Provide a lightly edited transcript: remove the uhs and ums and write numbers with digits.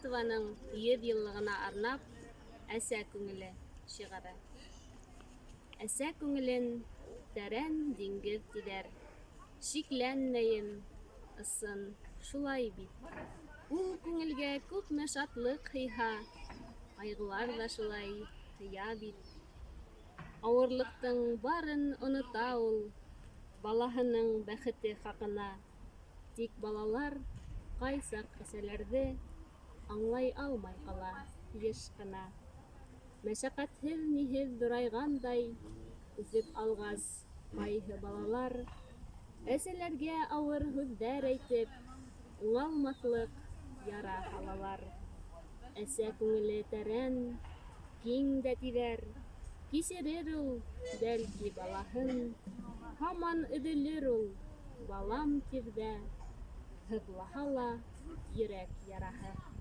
Айтматованың 100 йыллығына арнап Әсә күңеле шиғыры. Әсә күңелен тәрән диңгеҙ тиҙәр. Шикләнмәйем, ысын шулай бит. Ул күңелгә күпме шатлыҡ һыйһа, ҡайғылар ҙа шулай һыя бит. Ауырлыҡтың барын онота ул балаһының бәхете хаҡына. Тик балалар ҡайсаҡ әсәләрҙе аңлай алмай ҡала йыш ҡына. Мәшәҡәтһеҙ-ниһеҙ ҙурайғандай үҫеп алғас, ҡайһы балалар әсәләргә ауыр һүҙҙәр әйтеп, уңалмаҫлыҡ яра һалалар. Әсә күңеле тәрән, киң дә тиҙәр, кисерер ул, бәлки, балаһын, һаман өҙөлөр ул, балам тир ҙә, һыҙлаһа ла йөрәк яраһы.